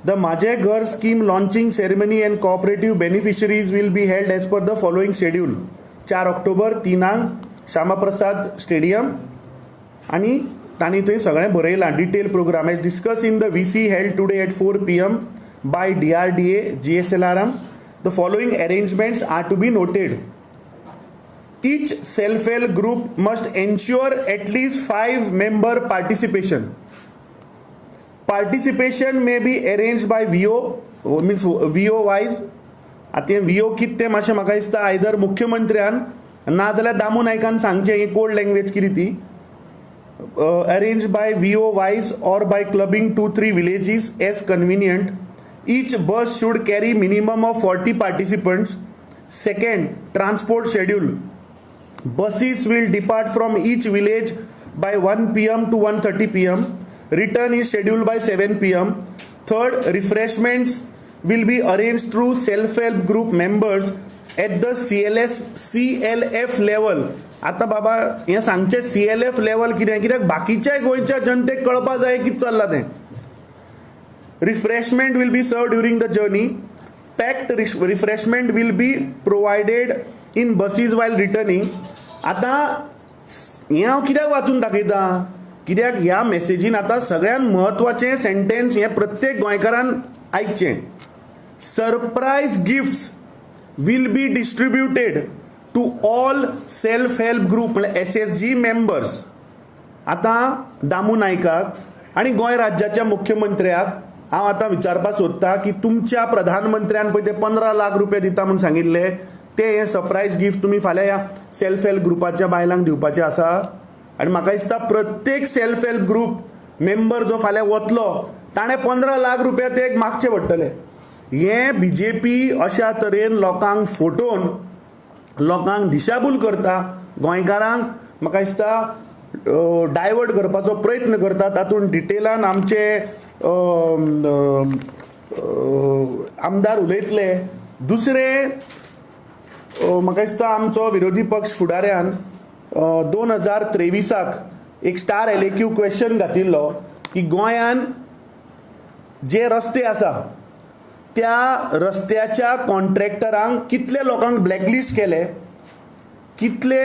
The Mhaje Ghar scheme launching ceremony and cooperative beneficiaries will be held as per the following schedule. 4 October 3ांक Shyama Prasad stadium. आनी तांणी थंय सगळें बरयलां, detail program. As discussed in the VC held today at 4 p.m. by DRDA GSLRM, the following arrangements are to be noted. Each self help group must ensure at least five member participation. Participation may be arranged by VO, means VO wise. आतां हें VO कितें तें मातशें म्हाका दिसता either मुख्यमंत्र्यान नाजाल्यार दामू नायकान सांगचें, ही कोड लँग्वेज कितें ती. Arrange by VO wise or by clubbing two three villages as convenient. Each bus should carry minimum of 40 participants. Second, transport schedule. Buses will depart from each village by 1 p.m. to 1:30 p.m. Return is scheduled by 7 p.m. Third, refreshments will be arranged through self-help group members at the CLS CLF level. आतां बाबा, हें सांगचें CLF level कितें, कित्याक बाकीच्याय गोंयच्या जनतेक कळपा जाय कितें चल्लां तें. Refreshment will be served during the journey. Packed refreshment will be provided in buses while returning. आतां हें हांव कित्याक वाचून दाखयता? कित्याक ह्या मॅसेजीन आतां सगळ्यात म्हत्वाचें सेंटेन्स, हें प्रत्येक गोंयकारान आयकचें. Surprise gifts will be distributed to all self help group, म्हणल्यार एसएचजी मेंबर्स. आतां दामू नायकाक आनी गोंय राज्याच्या मुख्यमंत्र्याक हांव आतां विचारपाक सोदतां की तुमच्या प्रधानमंत्र्यान पळय ते 15 लाख रुपया दिता म्हूण सांगिल्ले, ते हे सरप्रायज गिफ्ट तुमी फाल्यां ह्या सेल्फ हेल्प ग्रुपाच्या बायलांक दिवपाचे आसा. आनी म्हाका दिसता प्रत्येक सेल्फ हेल्प ग्रुप मेंबर जो फाल्यां वतलो, ताणें 15 लाख रुपया ते मागचे पडटले. हें बीजेपी अशा तरेन लोकांक फटोवन लोकांक दिशाभूल करता, गोंयकारांक म्हाका दिसता डायवर्ट करपाचो प्रयत्न करता. तातूंत डिटेलान आमचे आमदार उलयतले. दुसरें, म्हाका दिसता आमचो विरोधी पक्ष फुडाऱ्यान 2023ाक एक स्टार एलएक्यू क्वेश्चन घातिल्लो की गोंयान जे रस्ते आसा, त्या रस्त्याच्या कॉन्ट्रॅक्टरांक कितले लोकांक ब्लॅकलिस्ट केले, कितले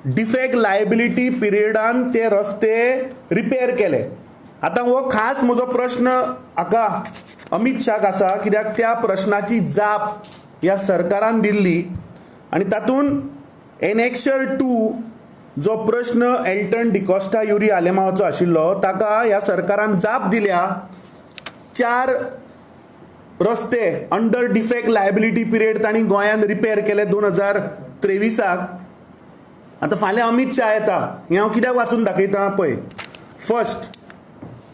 डिफेक्ट लायबिलिटी पिरियडान ते रस्ते रिपेर केले. आतां हो खास म्हजो प्रश्न हाका अमीत शाक आसा, कित्याक त्या प्रश्नाची जाप ह्या सरकारान दिल्ली आनी तातूंत एनेक्शर टू जो प्रश्न एल्टन डिकॉस्टा, युरी आलेमावाचो आशिल्लो, ताका ह्या सरकारान जाप दिल्या. चार रस्ते अंडर डिफेक्ट लायबिलिटी पिरियड तांणी गोंयांत रिपेर केले 2023ाक. आतां फाल्यां अमीत शाह येता. हें हांव कित्याक वाचून दाखयता पळय. First,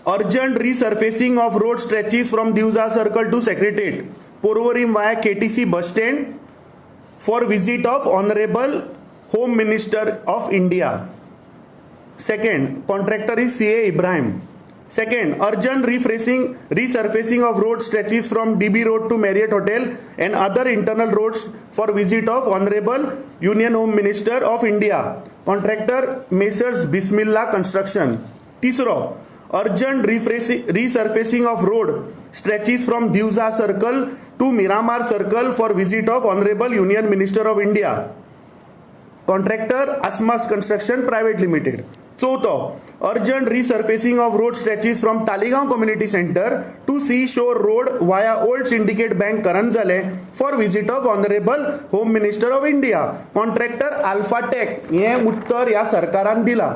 urgent resurfacing of road stretches from Divja Circle to Secretariat, Porvorim via KTC bus stand for visit of Honourable Home Minister of India. Second, contractor is CA Ibrahim. Second, urgent resurfacing of road stretches from DB Road to Marriott Hotel and other internal roads for visit of Honorable Union Home Minister of India. Contractor Messrs. Bismillah Construction. तिसरो, urgent resurfacing of road stretches from Divja Circle to Miramar Circle for visit of Honorable Union Minister of India. Contractor Asmas Construction Private Limited. चौथो, urgent resurfacing of road stretches from Taleigao Community Centre to Sea Shore Road via Old Syndicate Bank, Karanzalem for visit of Honourable Home Minister of India. Contractor Alphatech. हें उत्तर ह्या सरकारान दिलां.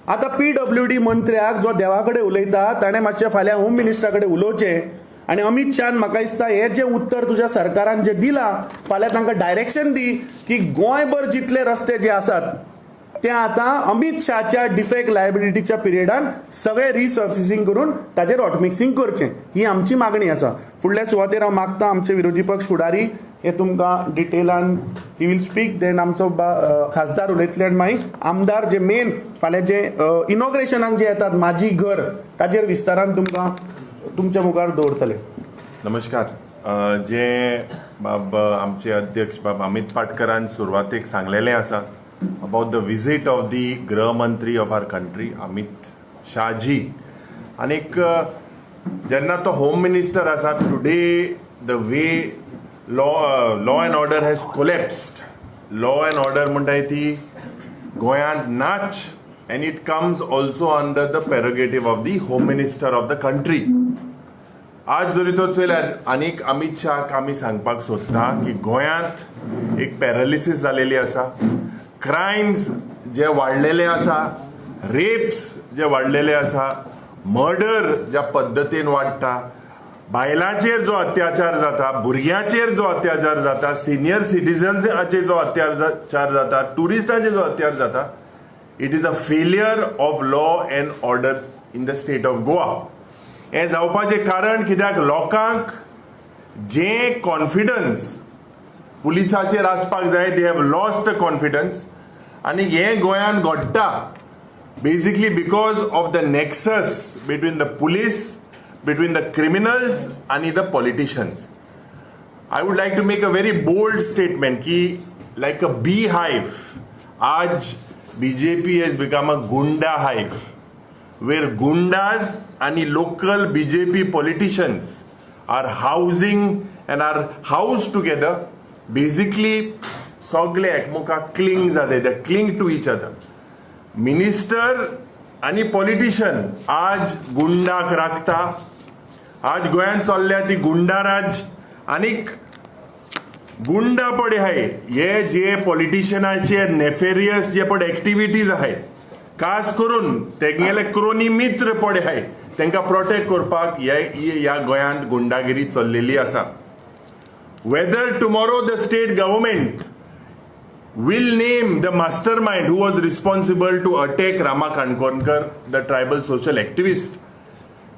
आतां PWD मंत्र्याक जो देवा कडेन उलयता, ताणें मातशें फाल्यां होम मिनिस्टरा कडेन उलोवचें आनी अमीत शाहान म्हाका दिसता हें जें उत्तर तुज्या सरकारान जें दिलां, फाल्यां तांकां डायरेक्शन दी की गोंयभर जितले रस्ते जे आसात, ते आतां अमीत शहाच्या डिफेक्ट लायबिलिटीच्या पिरियडान सगळे रिसर्फिसींग करून ताजेर हॉटमिक्सिंग करचें, ही आमची मागणी आसा. फुडल्या सुवातेर हांव मागता, आमचे विरोधी पक्ष फुडारी हे तुमकां डिटेलान he will speak. Then आमचो खासदार उलयतले आनी मागीर आमदार जे मेन फाल्यां जे इनॉग्रेशनाक जे येतात, म्हाजी घर, ताजेर विस्तारान तुमकां तुमच्या मुखार दवरतले. नमस्कार. जे बाब आमचे अध्यक्ष बाब अमित पाटकरान सुरवातेक सांगलेलें आसा about the visit of the गृहमंत्री of our country Amit Shahji, आनीक जेन्ना तो होम मिनिस्टर आसा, today the way law and order has collapsed. Law and order म्हणटाय ती गोंयांत नाच, and it comes also under the prerogative of the home minister of the country. आज जरी तो चोयल्यार आनीक अमीत शाहाक आमी सांगपाक सोदता की गोंयांत एक पॅरालिसीस जालेली आसा, क्रायम्स जे वाडलेले आसा, रेप्स जे वाडलेले आसा, मर्डर ज्या पद्दतीन वाडटा, बायलांचेर जो अत्याचार जाता, भुरग्यांचेर जो अत्याचार जाता, सिनियर सिटीजन्साचेर जो अत्याचार जाता, ट्युरिस्टांचेर जो अत्याचार जाता, it is a failure of law and order in the state of Goa. हें जावपाचें कारण कित्याक लोकांक जें कॉन्फिडन्स पुलिसाचेर आसपाक जाय, they have lost the confidence. आनी हें गोंयांत घडटा basically because of the nexus between the police, between the criminals आनी the politicians. I would like to make a very bold statement की लायक अ बी हायव, आज BJP has become a goonda hive where goondas and local BJP politicians are housing and are housed together. Basically, सगळे एकमेकाक cling जाते, they cling to each other. Minister आनी politician आज गुंडाक राखता. आज गोंयांत चल्ल्या ती गुंडा राज आनीक गुंडा पडे आहाय हे जे पॉलिटिशियनाचे नेफेरियस जे पड एक्टिविटीज आहाय, खास करून तेंगेले क्रोनी मित्र पडे आहाय, तांकां प्रोटेक्ट करपाक ह्या गोंयांत गुंडागिरी चल्लेली आसा. Whether tomorrow the state government will name the mastermind who was responsible to attack Rama Kankonkar, the tribal social activist,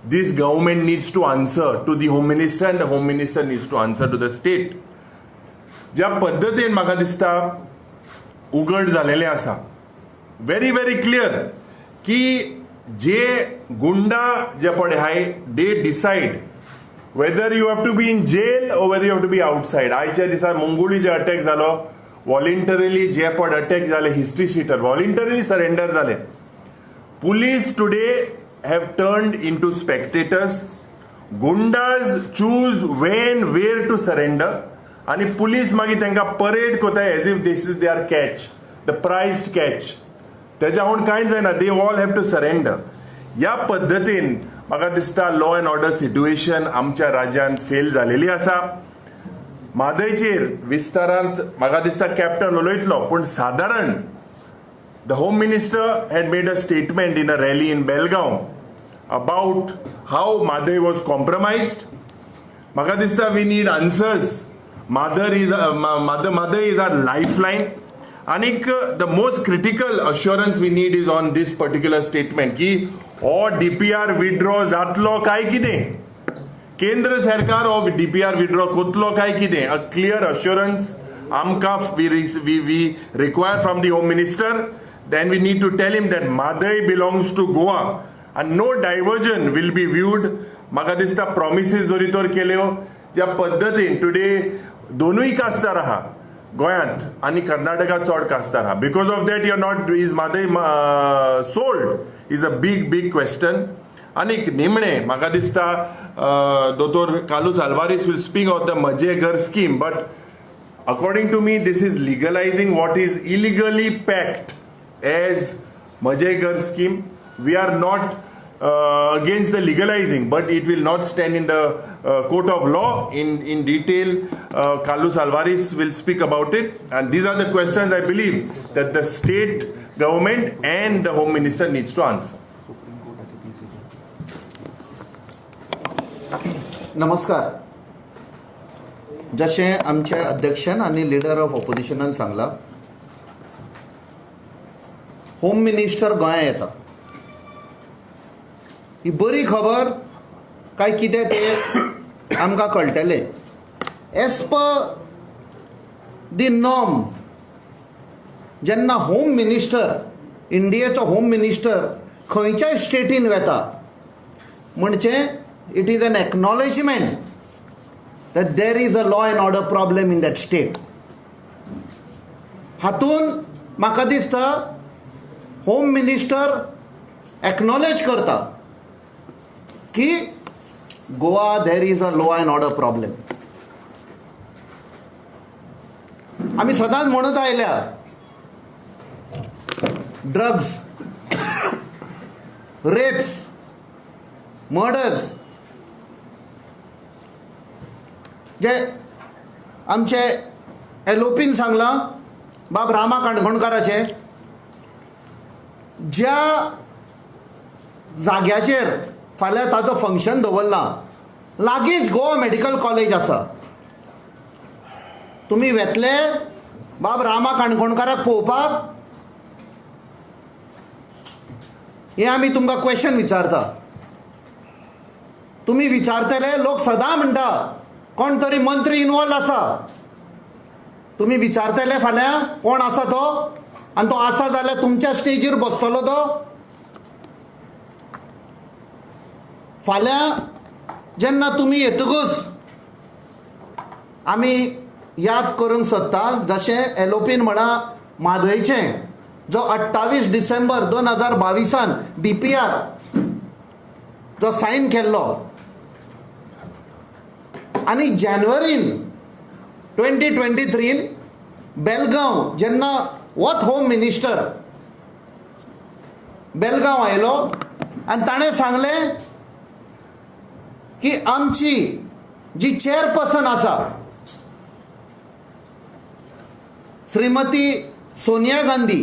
this government needs to answer to the home minister and the home minister needs to answer to the state. ज्या पद्दतीन म्हाका दिसता उगड जालेलें आसा, very very clear की जे गुंडा जे पळय आहाय, they decide whether you have to be in jail or whether you have to be outside. आयच्या दिसा मंगुळी जे अटॅक जालो, वॉलंटरीली जे पड अटॅक जाले, हिस्ट्री शिटर वॉलंटरीली सरेंडर जाले. Police today have turned into spectators. Goondas choose when where to surrender आनी police मागीर तांकां parade करता as if this is their catch, the prized catch. तेज्या हून कांयच जायना, they all have to surrender. ह्या पद्दतीन म्हाका दिसता लॉ एंड ऑर्डर सिट्युएशन आमच्या राज्यांत फेल जालेली आसा. म्हादयचेर विस्तारांत म्हाका दिसता कॅप्टन उलयतलो, पूण सादारण the home minister had made a statement in a rally in Belgaum about how Mhadei was compromised. म्हाका दिसता we need answers. Mhadei is our life line. आनीक the most critical assurance we need is on this particular statement की हो DPR withdraw जातलो काय कितें, केंद्र सरकार हो डीपीआर विड्रॉ करतलो काय कितें, अ क्लियर अश्युरन्स आमकां we require from the home minister. Then we need to tell him that Mhadei belongs to Goa and no diversion will be viewed. म्हाका दिसता प्रॉमिसीस जरी तर केल्यो ज्या पद्दतीन टुडे दोनूय कास्तार आहा गोंयांत आनी कर्नाटकात चड कास्तार आहा, because of that you not is Mhadei sold is a big big question. आनीक निमणें म्हाका दिसता दोतोर Carlos Alvares will speak of the Mhaje Ghar scheme, but according to me this is legalising what is illegally packed as Mhaje Ghar scheme. We are not against the legalizing, but it will not stand in the court of law. In detail, Carlos Alvares will speak about it. And these are the questions I believe that the state government and the home minister needs to answer. नमस्कार. जशें आमच्या अध्यक्षान आनी leader of ऑपोजिशनान सांगलां, home minister गोंया येता, ही बरी खबर काय कितें तें आमकां कळटलें. एज पर दी नॉर्म, जेन्ना होम मिनिस्टर, इंडियेचो होम मिनिस्टर खंयच्याय स्टेटीन वेता म्हणजे it is an acknowledgement that there is a law and order problem in that state. हातून म्हाका दिसता होम मिनिस्टर एक्नॉलेज करता की Goa there is a law and order problem. आमी सदांच म्हणत आयल्या ड्रग्स, रेप्स, मर्डर्स जे आमचे एलोपीन सांगलां बाब रामा काणकोणकाराचे, ज्या जाग्याचेर फाल्यां ताचो फंक्शन दवरलां लागींच गोवा मेडिकल कॉलेज आसा. तुमी वेतले बाब रामा काणकोणकाराक पळोवपाक? हें आमी तुमकां क्वेश्चन विचारता. तुमी विचारतले, लोक सदां म्हणटा कोण तरी मंत्री इनवॉल्व आसा. तुमी विचारतले फाल्यां कोण आसा तो, आनी तो आसा जाल्यार तुमच्या स्टेजीर बसतलो तो. फाल्यां जेन्ना तुमी येतकूच आमी याद करूंक सोदता जशें एलोपीन म्हळां म्हादयचें जो 28 डिसेंबर 2022 DPR जो सायन केल्लो आनी जानेवारीन 2023 बेलगांव जेन्ना वत होम मिनिस्टर बेलगांव आयलो आनी ताणें सांगलें की आमची जी चेअरपर्सन आसा श्रीमती सोनिया गांधी,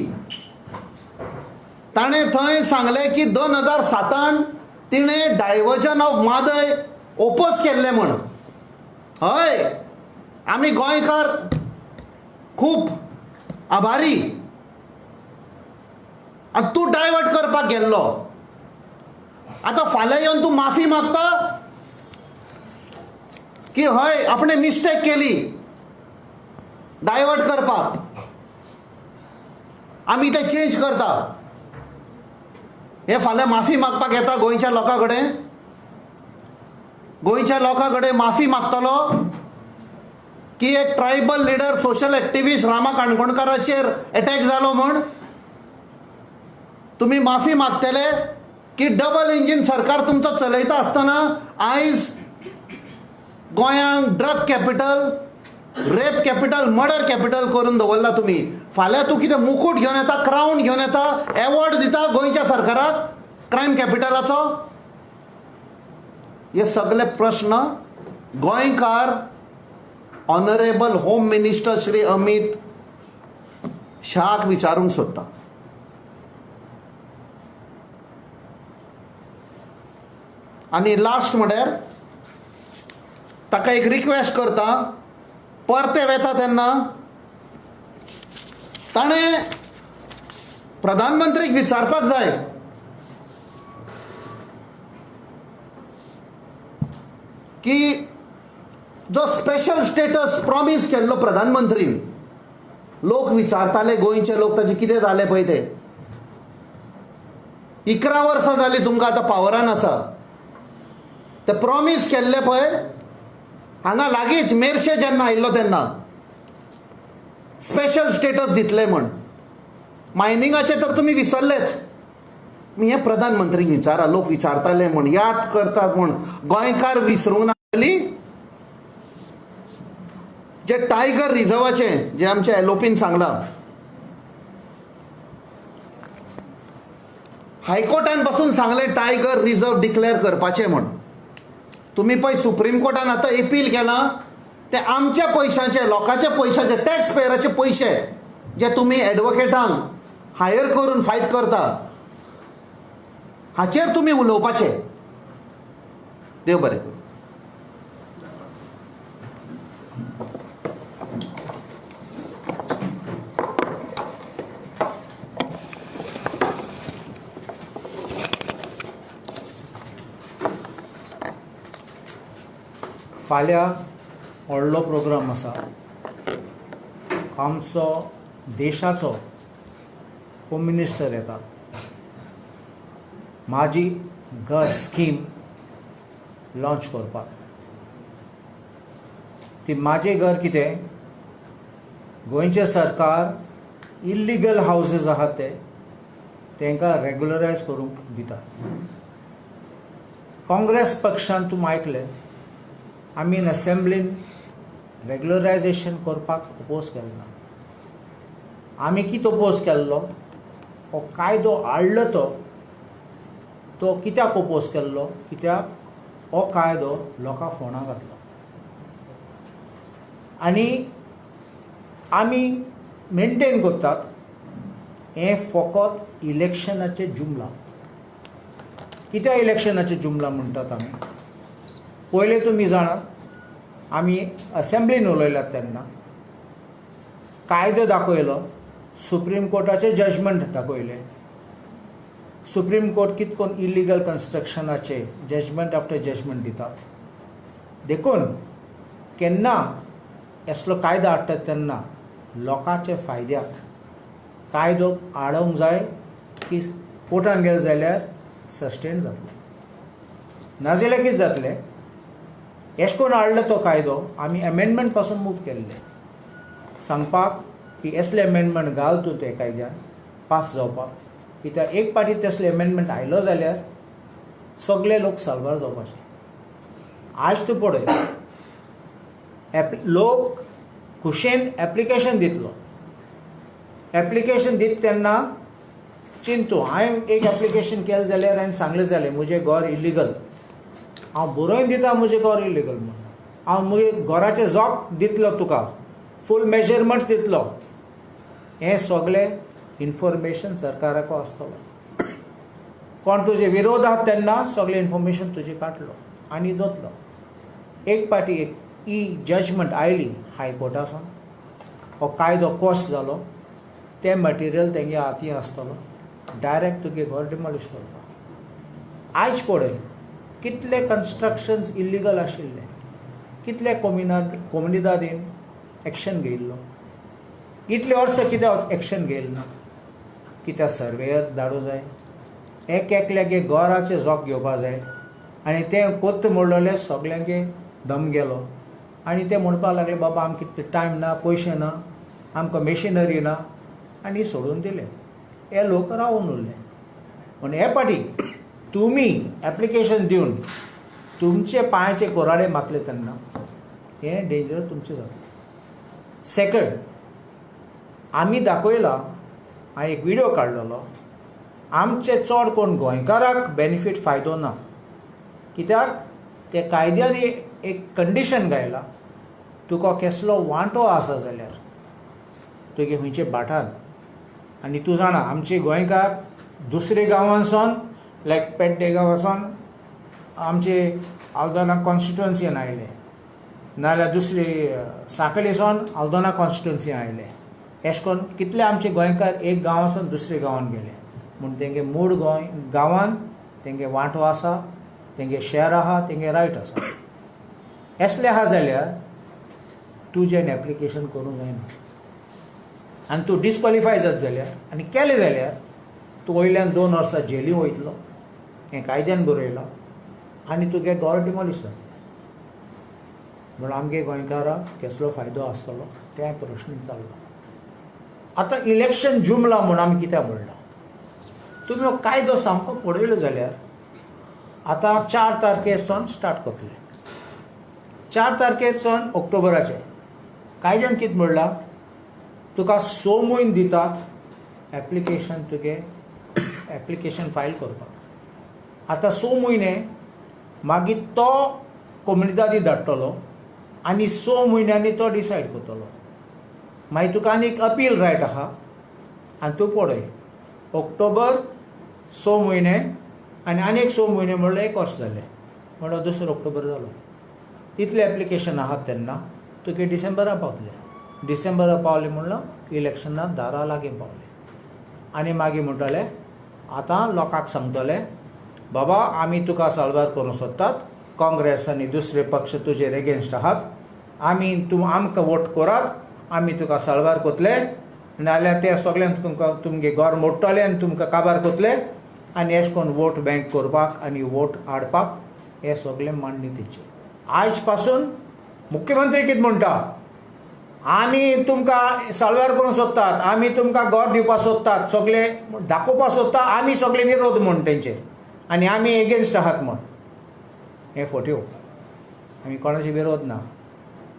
ताणें थंय सांगलें की 2007 तिणें डायवर्जन ऑफ म्हादय ओपोज केल्लें म्हण. हय, आमी गोंयकार खूब आभारी आनी तूं डायवर्ट करपाक गेल्लो. आतां फाल्यां येवन तूं माफी मागता की हय आपणें मिस्टेक केली डायवर्ट करपाक, आमी तें चेंज करता. हे फाल्यां माफी मागपाक येता गोंयच्या लोकां कडेन, गोंयच्या लोकां कडेन माफी मागतलो की एक tribal leader social activist Rama काणकोणकाराचेर attack जालो म्हूण तुमी माफी मागतले की डबल इंजीन सरकार तुमचो चलयता आसतना आयज गोंयांक drug capital, rape capital, murder capital करून दवरला तुमी. फाल्यां तूं कितें मुकूट घेवन येता, क्रावन घेवन येता, एवॉर्ड दिता गोंयच्या सरकाराक क्रायम कॅपिटलाचो? हे सगळे प्रश्न गोंयकार honourable home minister Shri Amit शाहक विचारूंक सोदता. आनी लास्ट म्हळ्यार ताका एक रिक्वेस्ट करता, परते वेता तेन्ना ताणें प्रधानमंत्रीक विचारपाक जाय की जो स्पेशल स्टेटस प्रॉमीस केल्लो प्रधानमंत्रीन, लोक विचारताले गोंयचे लोक ताचे कितें जालें पळय तें. 11 वर्सां जालीं तुमकां आतां पावरान आसा, ते प्रॉमीस केल्ले पळय हांगा लागींच मेरशे जेन्ना आयिल्लो तेन्ना स्पेशल स्टेटस दितले म्हण. मायनिंगाचें तर तुमी विसरलेच. मी हें प्रधानमंत्रीक विचारा, लोक विचारताले म्हण, याद करतात म्हण, गोंयकार विसरूंक नासली. जे टायगर रिजर्वाचें जे आमच्या एलोपीन सांगलां, हायकोर्टान पासून सांगलें टायगर रिजर्व डिक्लेअर करपाचें म्हण. तुमी पळय सुप्रीम कोर्टान आतां एपील केलां, ते आमच्या पयशांचे, लोकांच्या पयशांचे, टॅक्स पेयराचे पयशे जे तुमी एडवोकेटांक हायर करून फायट करता हाचेर तुमी उलोवपाचें. देव बरें करूं. फाल्यां व्हडलो प्रोग्राम आसा आमचो, देशाचो होम मिनिस्टर येता. म्हाजी घर स्कीम लॉन्च करपाक. ती म्हाजें घर कितें, गोंयचें सरकार इल्लिगल हावजीस आहात ते तांकां रेगुलरायज करूंक दिता. काँग्रेस पक्षान तुमी आयकलें, आमी असेंब्लीन रेगुलरायजेशन करपाक अपोज केलो ना. आमी कितें अपोज केल्लो, हो कायदो हाडलो तो कित्याक अपोज केल्लो, कित्याक हो कायदो लोकांक फोंडा घातलो. आनी आमी मेनटेन करतात हें फकत इलेक्शनाचें जुमला. कित्याक इलेक्शनाचें जुमला म्हणटात आमी? पयलें तुमी जाणात, आमी असेंब्लीन उलयल्यात तेन्ना कायदो दाखयलो, सुप्रीम कोर्टाचें जजमेंट दाखयलें. सुप्रीम कोर्ट कितें करून इलिगल कन्स्ट्रक्शनाचे जजमेंट आफ्टर जजमेंट दितात. देखून केन्ना असलो कायदो हाडटात तेन्ना लोकांचे फायद्याक कायदो हाडूंक जाय की कोर्टान गेले जाल्यार सस्टेन जातलो, नाजाल्यार कितें जातलें, एश कोन्न हाडलो तो कायदो आमी एमेंडमेंट पासून मूव केल्ले सांगपाक की असले एमेंडमेंट घाल तूं ते कायद्यान पास जावपाक, कित्याक एक पाटी तसले एमेंडमेंट आयलो जाल्यार सगळे लोक साल्वार जावपाचे. आज तूं पळय लोक खुशेन एप्लिकेशन दितलो, एप्लिकेशन दित तेन्ना चिंतू हांवें एक एप्लिकेशन केलें जाल्यार हांवें सांगलें जालें म्हजें घर इलिगल, हांव बरोवन दिता म्हजें घर इलिगल म्हूण, हांव म्हगे घराचें जोक दितलो तुका, फूल मेजरमेंट्स दितलो, हें सगळें इन्फॉर्मेशन सरकाराक आसतलो. कोण तुजे विरोध आहा तेन्ना सगळें इन्फॉर्मेशन तुजें काडलो आनी दवरतलो. एक पाटी एक ही जजमेंट आयली हायकोर्टासून, हो कायदो कोस जालो, तें मटेरियल तेंगे हातीं आसतलो, डायरेक्ट तुगे घर डिमोलिश करपाक. आयज पळय कितले कन्स्ट्रक्शन्स इल्लिगल आशिल्ले, कितले कोमुनिदादीन एक्शन घेयल्लो, इतले वर्सां कित्याक एक्शन घेयलें ना? कित्याक सर्वेयर धाडूं जाय, एक एकल्यागे घराचें जोक घेवपा जाय, आनी तें कोत्त म्हणलेलें सगल्यांगे दम गेलो आनी ते म्हणपाक लागले बाबा आमकां कितले टायम ना, पयशे ना, आमकां मेशिनरी ना, आनी सोडून दिले. हे लोक रावून उरले. पूण हे पाटी तुमी एप्लिकेशन दिवन तुमचे पांयाचे कोराडे मारले तेन्ना हें डेंजर तुमचें जातलें. सेकंड, आमी दाखयला, हांवें एक विडियो काडलेलो, आमचे चड कोण गोंयकाराक बेनिफीट फायदो ना, कित्याक ते कायद्यान एक कंडिशन घायला, तुका केसलो वांटो आसा जाल्यार तुगे खंयचे भाटान, आनी तूं जाणा आमचे गोंयकार दुसरे गांवांसून लायक पेड्डे गांवांसून आमचे आल्दोना कॉन्स्टिट्युएन्सीन आयले, नाजाल्यार दुसरी सांखळेसून आल्दोना कॉन्स्टिट्युएन्सीन आयले, एश कोन्न कितले आमचे गोंयकार एक गांवांसून दुसरे गांवान गेले, म्हूण तेंगे मूळ गोंय गांवान तेंगे वांटो आसा, तेंगे शेर आहा, तेंगे रायट आसा. एसले आहा जाल्यार तुजें एप्लिकेशन करूंक जायना आनी तूं डिस्क्वॉलिफाय जात जाल्यार आनी केलें जाल्यार तूं वयल्यान 2 वर्सां जेली वयतलो, हें कायद्यान बरयलां, आनी तुगे घर डिमोलिश जातलें. म्हूण आमगे गोंयकाराक केसलो फायदो आसतलो तें प्रश्न चाललो. आतां इलेक्शन जुमला म्हूण आमी कित्याक म्हणलां, तुमी हो कायदो सामको पळयलो जाल्यार आतां 4 तारखेर स्टार्ट करतले, 4 तारखेर ऑक्टोबराचे कायद्यान कितें म्हणलां, तुका 6 म्हयने दितात एप्लिकेशन, तुगे एप्लिकेशन फायल करपाक. आतां 6 म्हयने मागीर तो कोमुनिदादी धाडटलो आनी 6 म्हयन्यांनी तो डिसायड करतलो. मागीर तुका आनी एक अपील रायट आहा, आनी तूं पळय ऑक्टोबर 6 म्हयने आनी आनी एक 6 म्हयने म्हणल्यार 1 वर्स जालें, म्हणल्यार 2 ऑक्टोबर जालो. इतलें एप्लिकेशन आहात तेन्ना तुगे डिसेंबरा पावतले, डिसेंबरा पावले म्हणल्यार इलेक्शना दारा लागीं पावले, आनी मागीर म्हणटले आतां लोकांक सांगतले बाबा आमी तुका साल्वार करूंक सोदतात, काँग्रेस आनी दुसरे पक्ष तुजेर एगेन्स्ट आहात, आमी तूं आमकां वोट करात, आमी तुका साल्वार करतले, नाजाल्यार ते सगळ्यांक तुमकां तुमगे घर मोडटले आनी तुमकां काबार करतले, आनी एश कोन्न वोट बँक करपाक आनी वोट हाडपाक हे सगळें मांडणी तेंची. आयज पासून मुख्यमंत्री कितें म्हणटा, आमी तुमकां साल्वार करूंक सोदतात, आमी तुमकां घर दिवपाक सोदतात, सगळे दाखोवपाक सोदता, आमी सगळे विरोध म्हूण तेंचेर आनी आमी एगेन्स्ट आहात म्हूण. हें फोट्यो. आमी कोणाचे विरोध ना,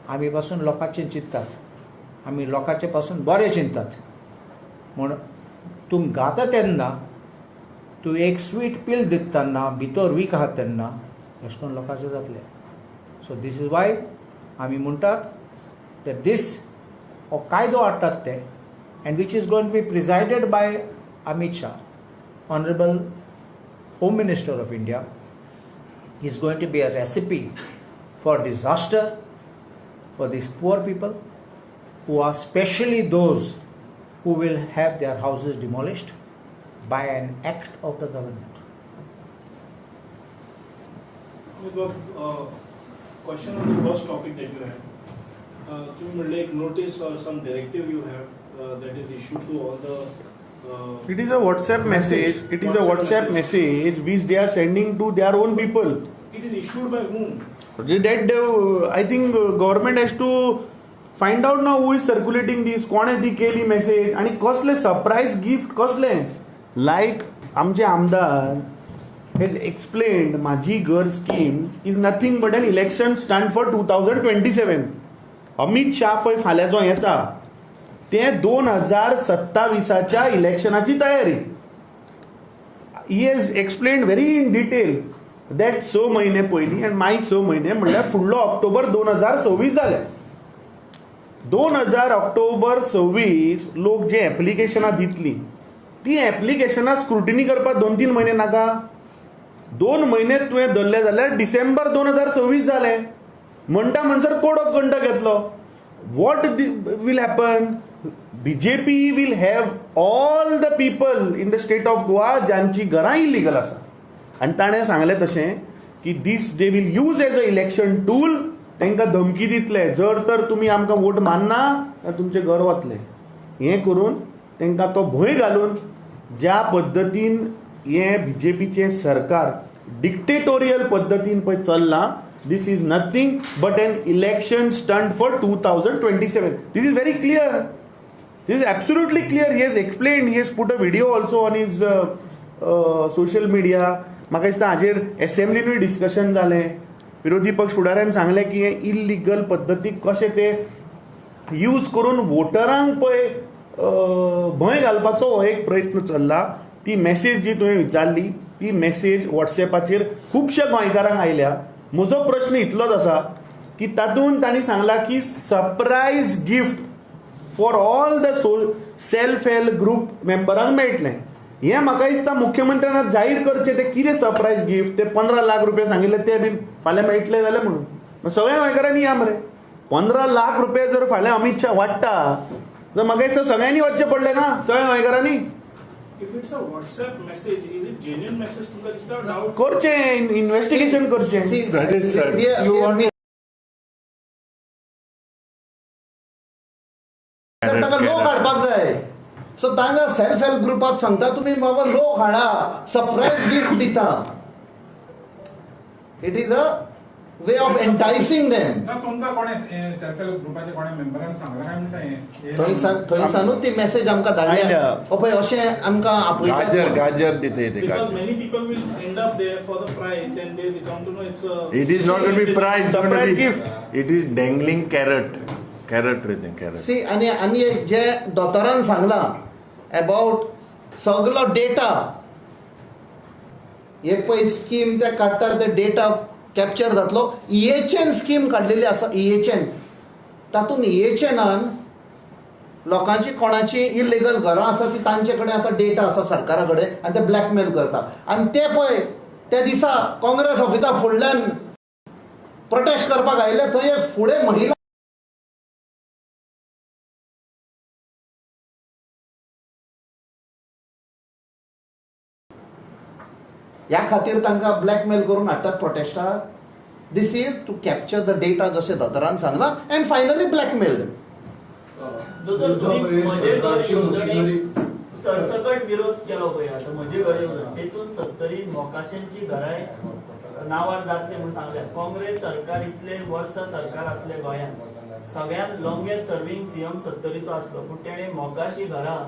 आमी पासून लोकांचे चिंततात, आमी लोकांचे पासून बरें चिंततात. म्हूण तूं गाता तेन्ना तूं एक स्वीट पील दितना भितर वीख आहा तेन्ना अशें करून लोकांचें जातलें. सो these is why आमी म्हणटात that these हो कायदो हाडटात ते and which is going to be presided by Amit Shah, honourable home minister of India, is going to be a recipe for disaster for these poor people who are specially those who will have their houses demolished by an act of the government. Question on the first topic that you had. You like notice or some directive you have that is issued to all the. It is a WhatsApp message. It is a WhatsApp message which they are sending to their own people. It is issued by whom? That I think government has to find out now who is circulating this. कोणे ती केली message आणि कसले surprise gift कसले like आमचे आमदार has explained Majhi Ghar scheme is nothing but an election stunt for 2027. Amit Shah पळय फाल्यां जो येता ते 2027 इलेक्शनाची तयारी. He has explained very in detail that 6 म्हयने पयलीं आनी मागीर 6 म्हयने म्हणल्यार फुडलो ऑक्टोबर 2026 जाले. 2000 ऑक्टोबर 26 लोक जे एप्लिकेशनां दितली ती एप्लिकेशनां स्क्रुटिनी करपाक 2-3 म्हयने नाका. 2 म्हयने तुवें धरले जाल्यार डिसेंबर 2026 जाले म्हणटा म्हणसर कोड ऑफ कंडक्ट येतलो. What will happen? BJP will have all the people in the state of Goa ज्यांची घरां इलिगल आसा. आनी ताणें सांगलें तशें की this they will use as a election tool. तांकां धमकी दितले, जर तर तुमी आमकां वोट मारना जाल्यार तुमचें घर वतलें. हें करून तांकां तो भंय घालून ज्या पद्दतीन हें बीजेपीचें सरकार डिक्टेटोरियल पद्दतीन पळय चल्लां, this is nothing but an election stunt for 2027. This is very clear. This is absolutely clear. He has explained, he has put a video also on his social media. म्हाका दिसता हाजेर एसेंब्लीनूय डिस्कशन जालें. विरोधी पक्ष फुडाऱ्यान सांगलें की हें इलिगल पद्दतीक कशें ते यूज करून वोटरांक पळय भंय घालपाचो हो एक प्रयत्न चल्ला. ती मॅसेज जी तुवें विचारली ती मॅसेज वॉट्सॅपाचेर खुबश्या गोंयकारांक आयल्या. म्हजो प्रश्न इतलोच आसा की तातूंत तांणी सांगलां की surprise gift for all the self help group मेंबरांक मेळटलें. हें म्हाका दिसता मुख्यमंत्र्यान जाहीर करचें तें कितें सरप्रायज गिफ्ट. ते 15 लाख रुपया सांगिल्ले ते बी फाल्यां मेळटले जाल्यार म्हणून सगळ्या गोंयकारांनी या मरे. 15 लाख रुपया जर फाल्यां अमीत शाह वाडटा जाल्यार म्हाका दिसता सगळ्यांनी वचचें पडलें ना, सगळ्या गोंयकारांनी. If it's a WhatsApp message, is it genuine message तुमकां दिसता? डाउट करचें, इन्वेस्टिगेशन करचें. That is तांकां लोक हाडपाक जाय. सो तांकां सेल्फ हेल्प ग्रुपाक सांगता तुमी बाबा लोक हाडा, सरप्रायज गिफ्ट दिता. It is a way of enticing them. ना तुमकां कोणें सेल्फ हेल्प ग्रुपाचे कोणें मेंबरान सांगलां काय म्हणटा हें? थंयसानूच ती मॅसेज आमकां धाडल्या. ओ पळय अशें आमकां आपयतात. गाजर गाजर दिता ते. Because many people will end up there for the prize and they come to know it's a. It is not gonna be prize, surprise gift. It is dangling carrot. Carrot रे तें, कॅरट. सी आनी आनी एक जे दोतोरान सांगलां about सगलो data, हे पळय स्कीम ते काडटात ते डेटा कॅप्चर जातलो. EHN scheme काडलेली आसा, EHN. तातूंत EHNान लोकांची कोणाची इलिगल घरां आसा ती तांचे कडेन आतां डेटा आसा सरकारा कडेन आनी ते ब्लॅकमेल करता. आनी ते पळय त्या दिसा काँग्रेस ऑफिसा फुडल्यान प्रोटेस्ट करपाक आयिल्ले थंय एक फुडें महिला ह्या खातीर तांकां ब्लॅकमेल करून हाडटात प्रोटेस्टाक. This is to capture the data जशें दोतोरान सांगलां एंड फायनली ब्लॅकमेल देम. दोतोर, तुमी म्हजें घर येवजणेक सरसकट विरोध केलो पळय. आतां म्हजें घर येवजण तेतून 70 मोकाशांची घरांय नांवार जातली म्हूण सांगल्या. काँग्रेस सरकार इतले वर्सां सरकार आसलें गोंयांत, सगळ्यांत लॉंगेस्ट सर्वींग सीएम 70चो आसलो, पूण तेणें मोकाशी घरां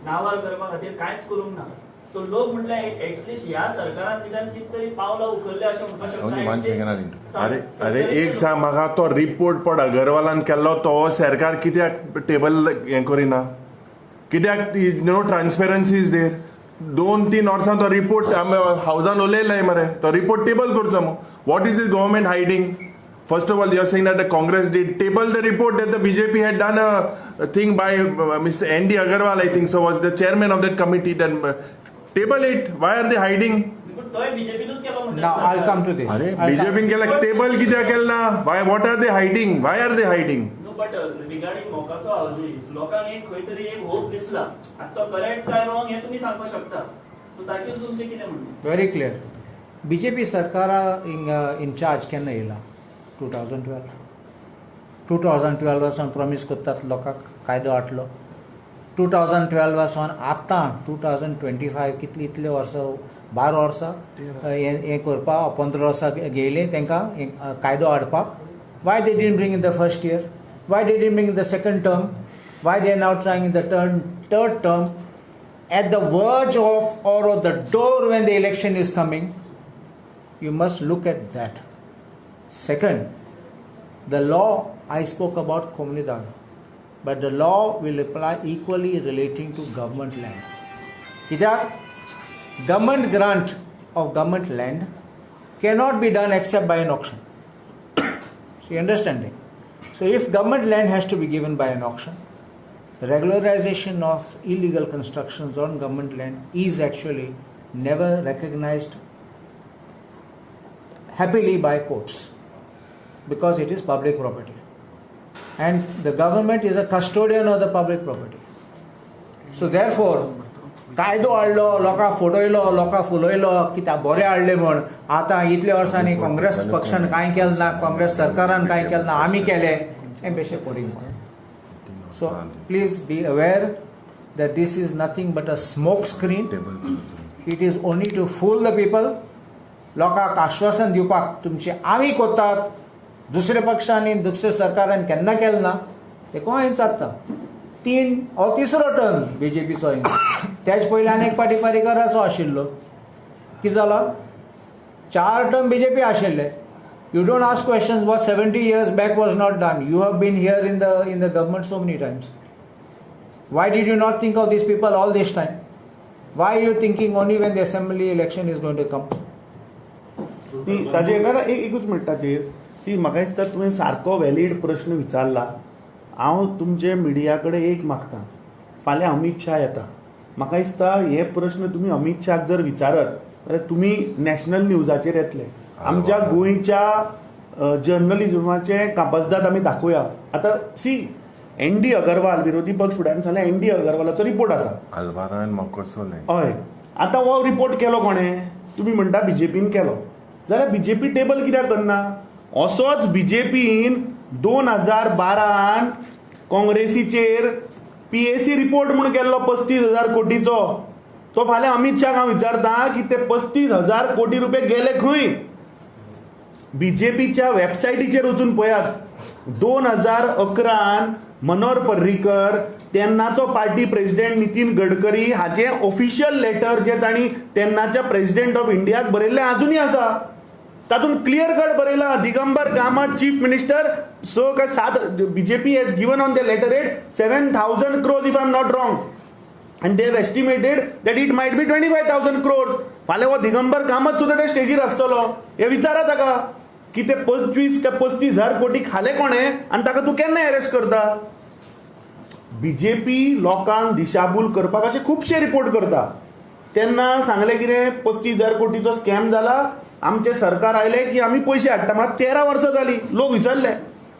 नांवार करपा खातीर कांयच करूंक ना. सो लोक म्हटल्यार एटलिस्ट ह्या सरकारान निदान कितें तरी पावलां उखल्ले अशें म्हणपाक Only one second, I'll शकता. अरे अरे, एक सांग म्हाका, तो रिपोर्ट पण अगरवालान केल्लो तो सरकार कित्याक टेबल हें करिना? कित्याक नो ट्रान्सपेरन्सी is there? 2-3 वर्सां तो रिपोर्ट आमी हावजान उलयलाय मरे, तो रिपोर्ट टेबल करचो मू. What is is government hiding? First of all, you are saying that the Congress did table the report that the BJP had done a thing by Mr. N D Agarwal, I think so, was the chairman of that committee. Then table it. Why are they hiding? तोय बीजेपीनूच केलो म्हणटा. Now I'll come to this. अरे, I'll come- बीजेपीन केला, table कित्याक केलें ना? Why, what are they hiding? Why are they hiding? No, but regarding Mokaso houses लोकांक एक खंय तरी एक होप दिसला. आतां तो करेक्ट काय रॉंग हें तुमी सांगपाक शकता. सो ताचेर तुमचें कितें म्हणणें? Very clear. बीजेपी सरकारा इन चार्ज केन्ना येयला? 2012. 2012 सावन प्रॉमीस करतात लोकांक कायदो हाडलो. 2012 सावन आतां 2025, कितली इतले वर्सां, 12 वर्सां हें करपाक, 15 वर्सां घेयले तांकां कायदो हाडपाक. Why they didn't bring in the first year? Why they didn't bring in the second term? Why they are now trying in the third term at the verge of or at the door when the election is coming? You must look at that. Second, the law I spoke about Comunidade, but the law will apply equally relating to government land. कित्याक government grant of government land cannot be done except by an auction. So you understanding? So if government land has to be given by an auction, regularization of illegal constructions on government land is actually never recognized happily by courts, because it is public property and the government is a custodian of the public property. So therefore कायदो हाडलो, लोकांक फटयलो, लोकांक फुलयलो कित्याक बरें हाडलें म्हण. आतां इतल्या वर्सांनी काँग्रेस पक्षान कांय केलें ना, काँग्रेस सरकारान कांय केलें ना, आमी केलें, हें बेशें फोडींग. So please be aware that this is nothing but a smoke screen. It is only to fool the people. लोकांक आश्वासन दिवपाक तुमचें आमी करतात, दुसऱ्या पक्षांनी दुसऱ्या सरकारान केन्ना केलें ना, तें गोंयांत जाता. तीन हो तिसरो टर्न बीजेपीचो. त्याच पयलीं आनी एक फावटी पर्रीकराचो आशिल्लो. कितें जालां? 4 टर्म बीजेपी आशिल्ले. You don't ask questions what 70 years back was not done. You have been here in the government so many times. Why did you not think of these people all this time? Why you thinking only when the assembly election is going to come? ती ताजेर ना एकूच minute ताजेर. C, म्हाका दिसता तुवें सारको valid प्रश्न विचारला. हांव तुमचे मिडिया कडेन एक मागता, फाल्यां अमीत शाह येता, म्हाका दिसता हे प्रश्न तुमी अमीत शाहाक जर विचारत जाल्यार तुमी नॅशनल न्यूजाचेर येतले. आमच्या गोंयच्या जर्नलिजमाचें कापस्दाद आमी दाखोवया. आतां सी, एन डी अगरवाल विरोधी पक्ष फुडाऱ्यान सांगलें, एन डी अगरवालाचो रिपोर्ट आसा. अल्वारान मोकोसो. हय, आतां हो रिपोर्ट केलो कोणें? तुमी म्हणटा बीजेपीन केलो, जाल्यार बीजेपी टेबल कित्याक करना? असोच बीजेपीन 2012 काँग्रेसीचेर पीएसी रिपोर्ट म्हूण केल्लो 35,000 कोटीचो. तो फाल्यां अमीत शाहाक हांव विचारता की ते 35,000 कोटी रुपये गेले खंय? बीजेपीच्या वेबसायटीचेर वचून पळयात, 2011 मनोहर पर्रीकर तेन्नाचो पार्टी प्रेसिडेंट नितीन गडकरी हाचें ऑफिशियल लेटर जे तांणी तेन्नाच्या प्रेसिडेंट ऑफ इंडियाक बरयल्लें आजुनूय आसा. तातूंत क्लियर कट बरयलां, दिगंबर कामत चीफ मिनिस्टर 6 काय 7 BJP has given on the letter head 7,000 crores if I am not wrong, and they have estimated that it might be 25,000 crores. फाल्यां हो दिगंबर कामत सुद्दां त्या स्टेजीर आसतलो, हे विचारा ताका की ते 25 काय 35,000 कोटी खाले कोणें आनी ताका तूं केन्ना अरेस्ट करता? बीजेपी लोकांक दिशाभूल करपाक अशे खुबशे रिपोर्ट करता. तेन्ना सांगलें कितें, 35,000 कोटीचो स्कॅम जाला, आमचें सरकार आयलें की आमी पयशे हाडटा. मात 13 वर्सां जालीं, लोक विसरले.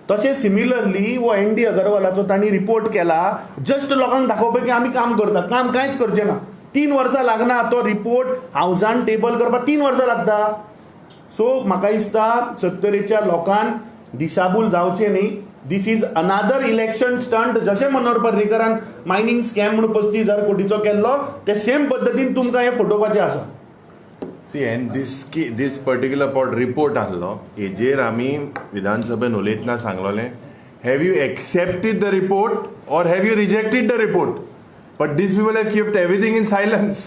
तशें सिमिलरली हो एन डी अगरवालाचो तांणी रिपोर्ट केला जस्ट लोकांक दाखोवपाक की आमी काम करता. काम कांयच करचें ना. 3 वर्सां लागना तो रिपोर्ट हावजान टेबल करपाक, 3 वर्सां लागता. सो म्हाका दिसता सत्तरेच्या लोकांक दिशाभूल जावचें न्ही. This is another election stunt. जशें मनोहर पर्रीकरान मायनींग स्कॅम म्हणून 35,000 कोटीचो केल्लो, ते सेम पद्दतीन तुमकां हें फटोवपाचें आसा. See, and this particular pot report आहलो हेजेर आमी विधानसभेन उलयतना सांगलोलें, have you accepted the report or have you rejected the report? But these people have kept everything in silence.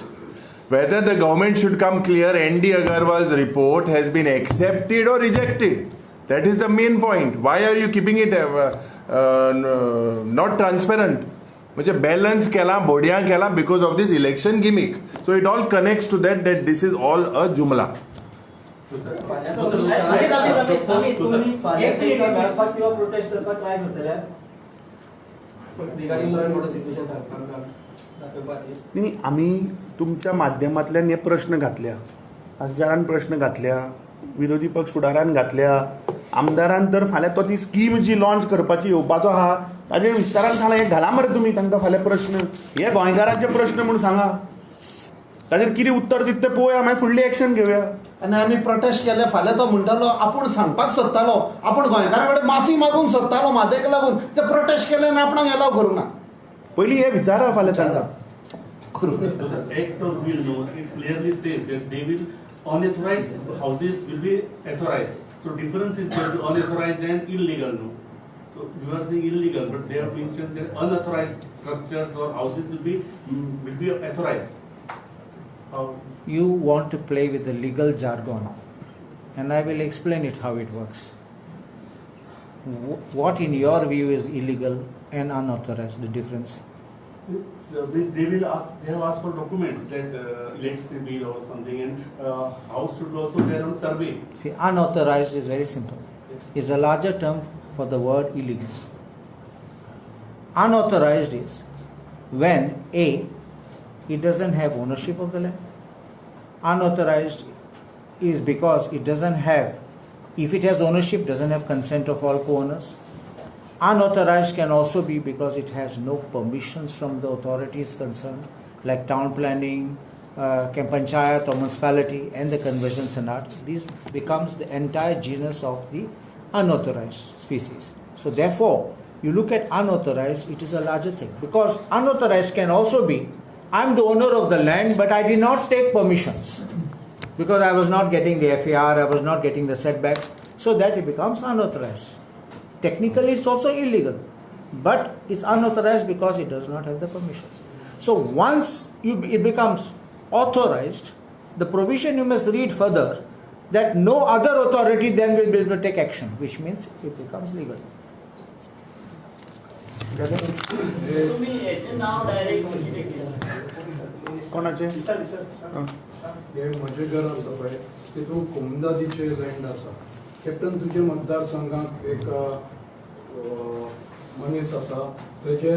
Whether the government should come clear, N.D. Agarwal's report has been accepted or rejected. That is the main point. Why are you keeping it not transparent? म्हणजे balance केला, बोडयां केला because of this election gimmick. So it all connects to that, that this is all a जुमला. न्ही, आमी तुमच्या माध्यमांतल्यान हे प्रश्न घातल्या, खासदारान प्रश्न घातल्या, विरोधी पक्ष फुडारान घातल्या, आमदारान तर फाल्यां तो ती स्कीम जी लॉन्च करपाची येवपाचो आहा ताजेर विस्तारान सांगला. हे घाला मरे तुमी तांकां फाल्यां प्रश्न, हे गोंयकारांचे प्रश्न म्हूण सांगा, ताजेर कितें उत्तर दिता तें पळोवया, मागीर फुडली एक्शन घेवया. आनी आमी प्रोटेस्ट केले, फाल्यां तो म्हणटालो आपूण सांगपाक सोदतालो, आपूण गोंयकारां कडेन माफी मागूंक सोदतालो म्हादेक लागून ते प्रोटेस्ट केले आनी आपणाक एलाव करूंक ना. पयलीं हे विचारा फाल्यां तांकां. The act or bill, no, it clearly says that they will unauthorized houses will be authorized. So difference is there, unauthorized and illegal, no. So you are saying illegal, but they have mentioned that unauthorized structures or houses will be authorized. How? You want to play with the legal jargon, and I will explain it how it works. What in your view is illegal and unauthorized, the difference? They will ask. They have asked for documents that electricity bill or something, and house should also there on survey. See, unauthorized is very simple. It's a larger term for the word illegal. Unauthorized is when A, it doesn't have ownership of the land. Unauthorized is because it doesn't have, if it has ownership, doesn't have consent of all co-owners. Unauthorized can also be because it has no permissions from the authorities concerned, like town planning, panchayat or municipality, and the conversion senat. This becomes the entire genus of the unauthorized species. So therefore, you look at unauthorized, it is a larger thing, because unauthorized can also be, I'm the owner of the land, but I did not take permissions because I was not getting the FAR, I was not getting the setbacks, so that it becomes unauthorized. Technically, it's also illegal, but it's unauthorized because it does not have the permissions. So once it becomes authorized, the provision you must read further that no other authority then will be able to take action, which means it becomes legal. कोणाचे हे म्हजें घर आसा पळय तितून कोमुनिदादीचें land आसा. Captain तुजे मतदारसंघाक एक मनीस आसा, तेजे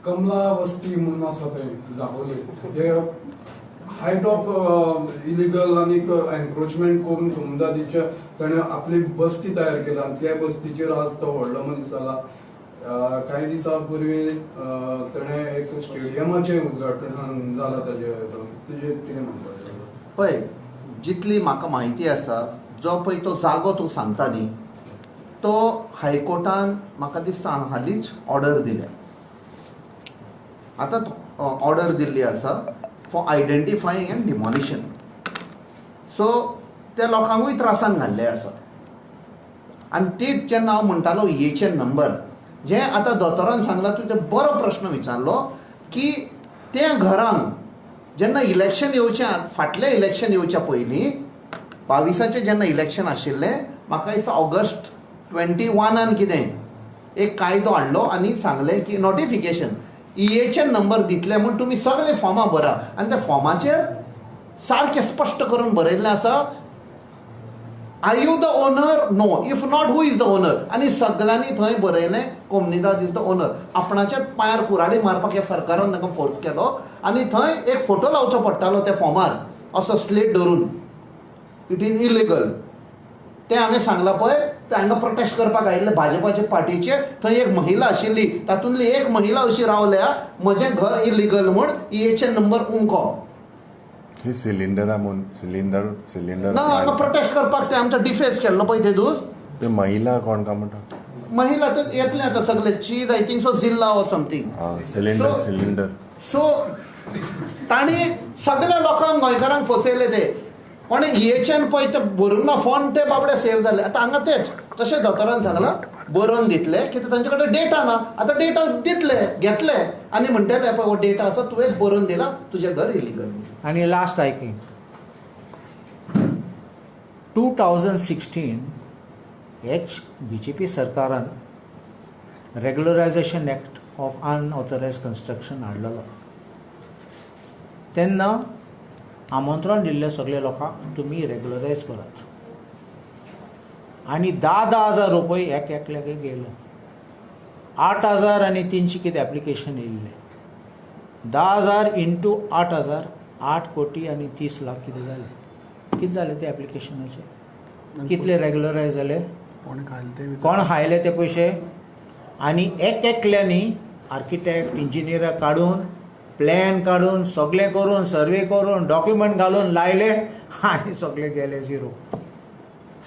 कमला वस्ती म्हणून आसा थंय जागोली, जे हायट ऑफ इलिगल आनी एनक्रोचमेंट करून कोमुनिदादीच्या ताणें आपली बस्ती तयार केला आनी त्या बस्तीचेर आज तो व्हडलो मनीस जाला. कांय दिसां पूर्वी ताणें एक स्टेडियमाचें उद्घाटन जालां ताजें, तुजें कितें म्हणपाचें? पळय, जितली म्हाका म्हायती आसा, जो पळय तो जागो तूं सांगता न्ही, तो हायकोर्टान म्हाका दिसता हालींच ऑर्डर दिल्या. आतां ऑर्डर दिल्ली आसा for identifying and demolition. So त्या लोकांकूय त्रासान घाल्ले आसा. आनी तीच जेन्ना हांव म्हणटालो हेचे नंबर, जे आतां दोतोरान सांगला, तूं ते बरो प्रश्न विचारलो की त्या घरांक जेन्ना इलेक्शन येवचें, फाटलें इलेक्शन येवच्या पयलीं 22 जेन्ना इलेक्शन आशिल्लें, म्हाका दिसता ऑगस्ट 21 कितें एक कायदो हाडलो आनी सांगलें की नोटिफिकेशन ईएचएन नंबर दितले म्हूण तुमी सगळे फॉर्मां भरा. आनी त्या फॉर्माचेर सारकें स्पश्ट करून बरयल्लें आसा, are you the owner? No. If not, who is the owner? आनी सगळ्यांनी थंय बरयलें कोमुनिदाद is the owner. आपणाच्या पांयार कुराडी मारपाक ह्या सरकारान तांकां फोर्स केलो आनी थंय एक फोटो लावचो पडटालो त्या फॉर्मार असो स्लेट धरून, it is illegal. तें हांवें सांगलां पळय, ते हांगा प्रोटेस्ट करपाक आयिल्ले भाजपाचे पार्टीचे, थंय एक महिला आशिल्ली, तातूंतली एक महिला अशी रावल्या, म्हजें घर इलिगल म्हूण ईएचएन नंबर उमको. हे सिलिंडरा म्हूण सिलिंडर सिलिंडर ना हांगा प्रोटेस्ट करपाक ते आमचो डिफेस केल्लो पळय ते दीस. ते महिला कोण काय म्हणटा? महिला तर येतले आतां सगळे, चीज I think so जिल्ला or something. Cylinder cylinder. So तांणी सगळ्या लोकांक गोंयकारांक फसयले ते. कोणें ईएचएन पळय ते भरूंक ना फॉर्म, ते बाबडे सेव जाले. आतां हांगा तेच तशें दोतोरान सांगलां, बरोवन दितले कित्याक तांचे कडेन डेटा ना. आतां डेटा दितले घेतले आनी म्हणटले पळय हो डेटा आसा तुवें बरोवन दिला तुजें घर इलिगल. आनी लास्ट आयकी 2016 हेच बीजेपी सरकारान regularisation act of unauthorised construction हाडलेलो. तेन्ना आमंत्रण दिल्लें सगळे लोकांक तुमी रेगुलरायज करात आनी 10-10 हजार रुपये एक एकल्याक गेले. 8,300 कितें एप्लिकेशन येयल्लें. 10,000 इंटू 8,000 8 कोटी आनी 30 लाख कितें जालें. कितें जालें ते एप्लिकेशनाचें? कितले रेगुलरायज जाले? कोण खायले ते पयशे? आनी एक एकल्यांनी आर्किटेक्ट इंजिनियरां काडून प्लॅन काडून सगळें करून सर्वे करून डॉक्युमेंट घालून लायले आनी सगळे गेले झिरो.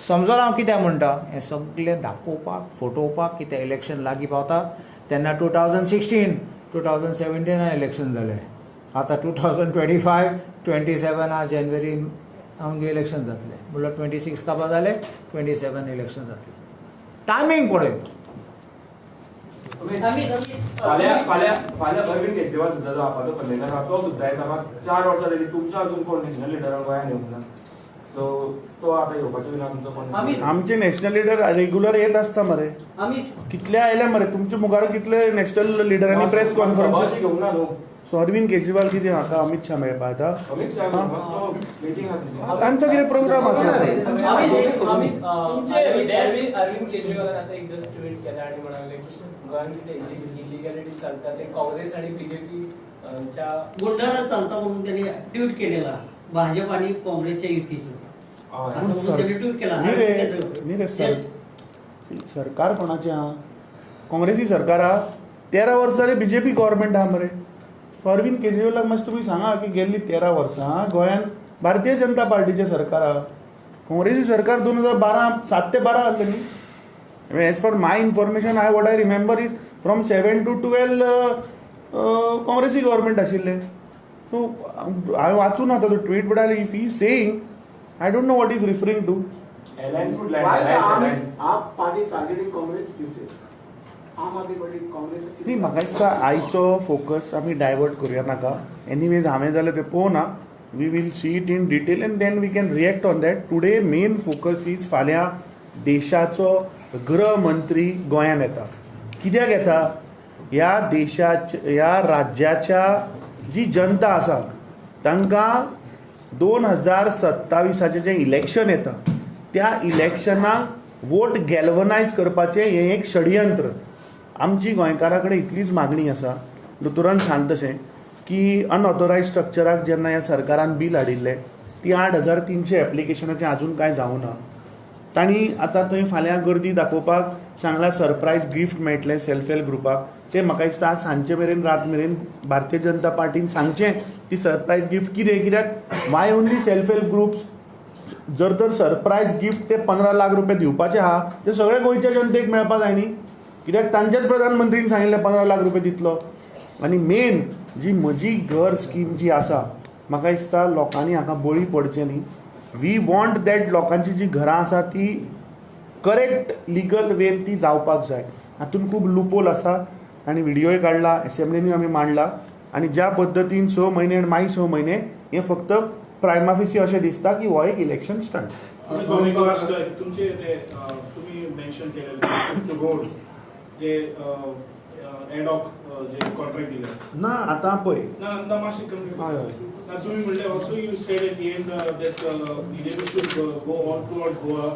समजोन हांव कित्याक म्हणटा हें सगळें दाखोवपाक फोटोवपाक कितें इलेक्शन लागीं पावता तेन्ना 2016 2017 इलेक्शन जालें. आतां 2025 27 जानेवारी आमगें इलेक्शन जातलें. म्हणल्यार 26 काबार जालें 27 इलेक्शन जातलें. टायमींग पळय. फाल्यां अरविंद केजरीवाल सुद्दां जो आपाचो कन्वेनर आहा तो सुद्दां येता. मात 4 वर्सां जाली तुमचो अजून कोण नॅशनल लिडरान गोंयांत येवंक ना. सो तो आतां येवपाचो ना तुमचो कोण? आमचे नॅशनल लिडर रेगुलर येत आसता मरे. कितले आयले मरे तुमचे मुखार कितले नॅशनल लिडरांनी प्रेस कॉन्फरन्स घेवंक ना न्हू. सो अरविंद केजरीवाल कितें हाका अमित शाह मेळपा येता? अमित शाह मिटींग आहा तांचो कितें प्रोग्राम आसा? अरविंद केजरीवालान आतां एक जस्ट ट्वीट केला आनी म्हणाले की गोंयांत कितें इलिगॅलिटी चलता ते काँग्रेस आनी बीजेपी च्या गुंडाळा चलता म्हणून त्यांनी ट्वीट केलेला भाजप आणि काँग्रेसच्या युतीचं असं म्हणून त्यांनी ट्वीट केला. न्ही रे सरकार कोणाचें आहा? काँग्रेसी सरकार आहा. 13 वर्सां जालीं बीजेपी गव्हर्मेंट आहा मरे. सो अरविंद केजरीवालाक मातशें तुमी सांगा की गेल्ली 13 वर्सां गोंयांत भारतीय जनता पार्टीचें सरकार आहा. काँग्रेसी सरकार 2012 7 ते 12 आसलें न्ही. As for my information I what I remember is from 7 to 12 काँग्रेसी गव्हर्मेंट आशिल्लें. सो हांवें वाचूं ना ताचो tweet but I if he saying I don't know what is referring to. न्ही म्हाका दिसता आयचो फोकस आमी डायवर्ट करुया नाका. एनिवेज हांवें जाल्यार तें पळोवना. We will see it in detail and then we can react on that. Today main focus is फाल्यां देशाचो गृहमंत्री गोंयांत येता. कित्याक येता? ह्या देशाच्या ह्या राज्याच्या जी जनता आसा तांकां 2027 जें इलेक्शन येता त्या इलेक्शनाक वोट गॅल्वनायज करपाचें हें एक षडयंत्र. आमची गोंयकारां कडेन इतलीच मागणी आसा दोतोरान सांग तशें की अनऑथोरायज स्ट्रक्चराक जेन्ना ह्या सरकारान बील हाडिल्लें ती 8,300 एप्लिकेशनाचें आजून कांय जावं ना. तांणी आतां थंय फाल्यां गर्दी दाखोवपाक सांगलां सरप्रायज गिफ्ट मेळटलें सेल्फ हेल्प ग्रुपाक. तें म्हाका दिसता आज सांजचे मेरेन रात मेरेन भारतीय जनता पार्टीन सांगचें ती सरप्रायज गिफ्ट कितें. कित्याक why only self help groups? जर तर सरप्रायज गिफ्ट ते 15 लाख रुपये दिवपाचे आहा ते सगळे गोंयच्या जनतेक मेळपा जाय न्ही. कित्याक तांच्याच प्रधानमंत्रीन सांगिल्लें 15 लाख रुपये दितलो. आनी मेन जी म्हजी घर स्कीम जी आसा म्हाका दिसता लोकांनी हाका बळी पडचें न्ही. We want that लोकांची जी घरां आसा ती करेक्ट लिगल वेन ती जावपाक जाय. हातूंत खूब लुपोल आसा आनी व्हिडियोय काडला एसेंब्लीनी आमी मांडला आनी ज्या पद्दतीन 6 म्हयने आनी मागीर 6 म्हयने हें फक्त प्रायमाफिसी अशें दिसता की हो एक इलेक्शन स्टंट. तुमचे ते तुमी मेन्शन केलेले रोड जे एडॉक जे कॉन्ट्रॅक्ट दिले ना आतां पळय ना ना मातशें कमी ना तुमी म्हणलें also you said at the end that BJP should go all throughout Goa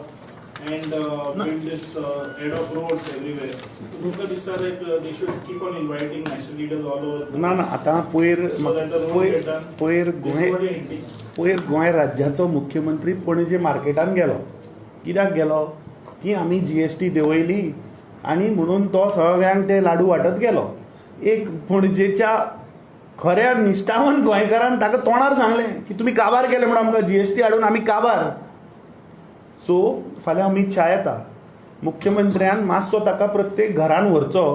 and build this ad hoc roads everywhere. तुमकां दिसता that they should keep on inviting national leaders all over? ना ना आतां पयर पयर गोंय पयर गोंय राज्याचो मुख्यमंत्री पणजे मार्केटान गेलो. कित्याक गेलो की आमी GST देंवयली आनी म्हणून तो सगळ्यांक ते लाडू वांटत गेलो. एक पणजेच्या खऱ्या निश्ठावन गोंयकारान ताका तोंडार सांगलें की तुमी काबार केले म्हणून आमकां GST हाडून आमी काबार. सो फाल्यां अमीत शाह येता मुख्यमंत्र्यान मातसो ताका प्रत्येक घरान व्हरचो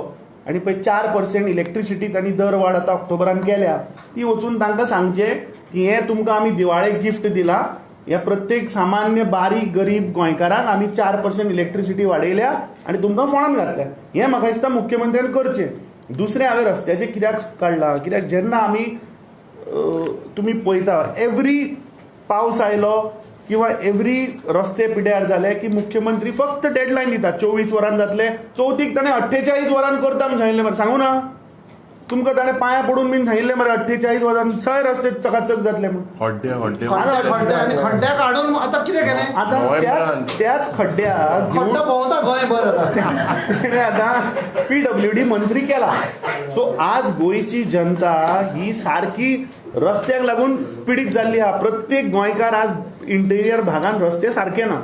आनी पळय 4% इलेक्ट्रिसिटी तांणी दर वाड आतां ऑक्टोबरान केल्या ती वचून तांकां सांगचें की हें तुमकां आमी दिवाळेक गिफ्ट दिलां. ह्या प्रत्येक सामान्य बारीक गरीब गोंयकारांक आमी 4% इलेक्ट्रिसिटी वाडयल्या आनी तुमकां फोंडान घातल्या. हें म्हाका दिसता मुख्यमंत्र्यान करचें. दुसरें हांवें रस्त्याचें कित्याक काडलां, कित्याक जेन्ना आमी तुमी पळयता एवरी पावस आयलो किंवा एवरी रस्ते पिड्यार जाले की मुख्यमंत्री फक्त डेडलायन दिता 24 वरां जातले, चवथीक ताणें 48 वरां करता म्हूण सांगिल्लें मरे, सांगू ना तुमकां ताणें पांयां पडून बीन सांगिल्लें मरे 48 वरां सगळे रस्ते चकाचक जातले म्हूण. खड्डे खड्ड्याक हाडून आतां कितें केलें, आतां त्याच खड्ड्याक खड्डो भोंवता गोंयभर ताणें आतां PWD मंत्री केला. सो आज गोंयची जनता ही सारकी रस्त्याक लागून पिडीत जाल्ली आहा. प्रत्येक गोंयकार आज इंटेरियर भागान रस्ते सारके ना,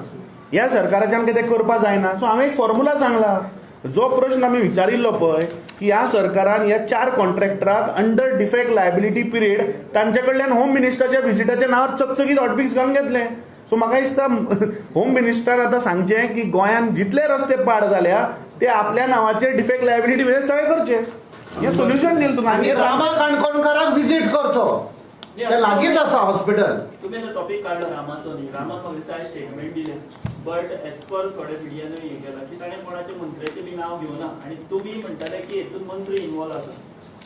ह्या सरकाराच्यान कितें करपा जायना. सो हांवें एक फॉर्मुला सांगला, जो प्रश्न आमी विचारिल्लो पळय की ह्या सरकारान ह्या 4 कॉन्ट्रॅक्टराक अंडर डिफेक्ट लायबिलिटी पिरियड तांचे कडल्यान होम मिनिस्टराच्या विजिटाच्या नांवार चकचकीत हॉटफिक्स घालून घेतलें. सो म्हाका दिसता होम मिनिस्टर आतां सांगचें की गोंयांत जितले रस्ते पाड जाल्या ते आपल्या नांवाचेर डिफेक्ट लायबिलिटी पिरियड सगळें करचें. हें सोल्युशन दिलें तुका. आनी रामा काणकोणकाराक विजीट करचो, ते लागींच आसा हॉस्पिटल. तुमी आतां टॉपीक काडलो रामाचो न्ही, रामान म्हाका दिसता स्टेटमेंट दिलें, बट एज पर थोडे मिडियानूय हें केलां की ताणें कोणाच्या मंत्र्याचें बी नांव घेवना आनी तुमी म्हणटाले की हेतून मंत्री इनवॉल्व आसा.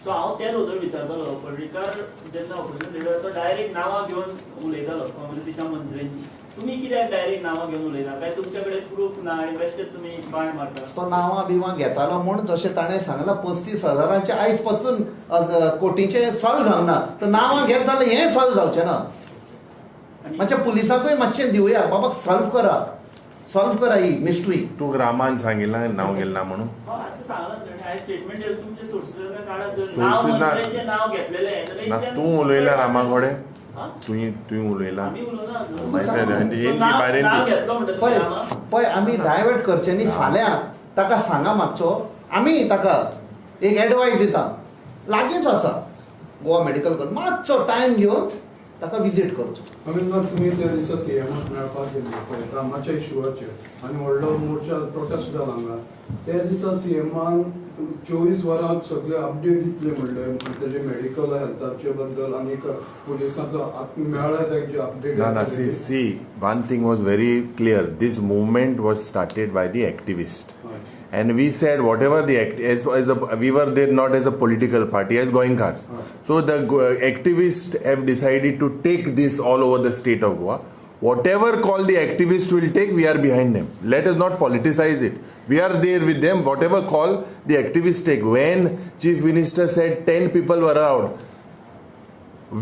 सो हांव तेच वोदोळ विचारतालो, पर्रीकार जेन्ना ऑपोजिशन लिडर तो डायरेक्ट नांवां घेवन उलयतालो काँग्रेसीच्या मंत्र्यांची, तुमी कित्याक डायरेक्ट नांवां घेवन उलयना? काय तुमच्या कडेन प्रूफ ना आनी बेश्टेच तुमी बाण मारता? तो नांवां बिवां घेतालो म्हूण जशें ताणें सांगलां 35,000 आयज पासून कोटीचें सॉल्व जावंक ना, तर नांवां घेत जाल्यार हें सॉल्व जावचें ना. मातशें पुलिसांकूय मातशें दिवया, बाबा सॉल्व करा, सॉल्व करा ही मिस्ट्री. तूं रामान सांगिल्लां नांव घेतलां म्हणून तूं उलयला रामा कडेन, तुवें उलयला पळय आमी डायवर्ट करचें न्ही. फाल्यां ताका सांगा मातसो, आमी ताका एक एडवायस दिता, लागींच आसा गोवा मेडिकल कॉलेज, मातसो टायम घेवन ताका विजीट करचो. रवींद्र, तुमी त्या दिसा सीएमाक मेळपाक गेल्ले पळय रामाच्या इशुवाचेर आनी व्हडलो मोर्चा प्रोटेस्ट जाला हांगा. त्या दिसा सीएमान 24 वरां सगळे अपडेट दितले म्हणले तेजे मेडिकल हेल्थाचे बद्दल आनी पुलिसांचो मेळ्ळा तेजे अपडेट. ना ना, see see one thing was very clear, this movement was started by the activist And we said whatever the as a, we were there not as a political party, as Goenkars. So the activists have decided to take this all over the state of Goa. Whatever call the activists will take, we are behind them. Let us not politicize it. We are there with them. Whatever call the activists take. When Chief Minister said 10 people were out,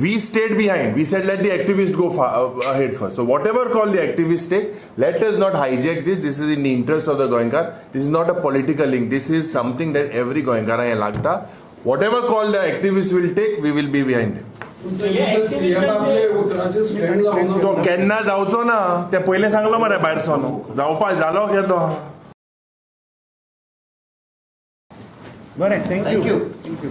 we stayed behind. We said let the activists go ahead first. So whatever call the activists take, let us not hijack this. This is in the interest of the Goenkar. This is not a political link. This is something that every Goenkar lagta. Whatever call the activists will take, we will be behind it. तो केन्ना जावचो ना ते पयलें सांगलो मरे भायर सोनो जावपा जालो केलो. बरें, thank you. Thank you.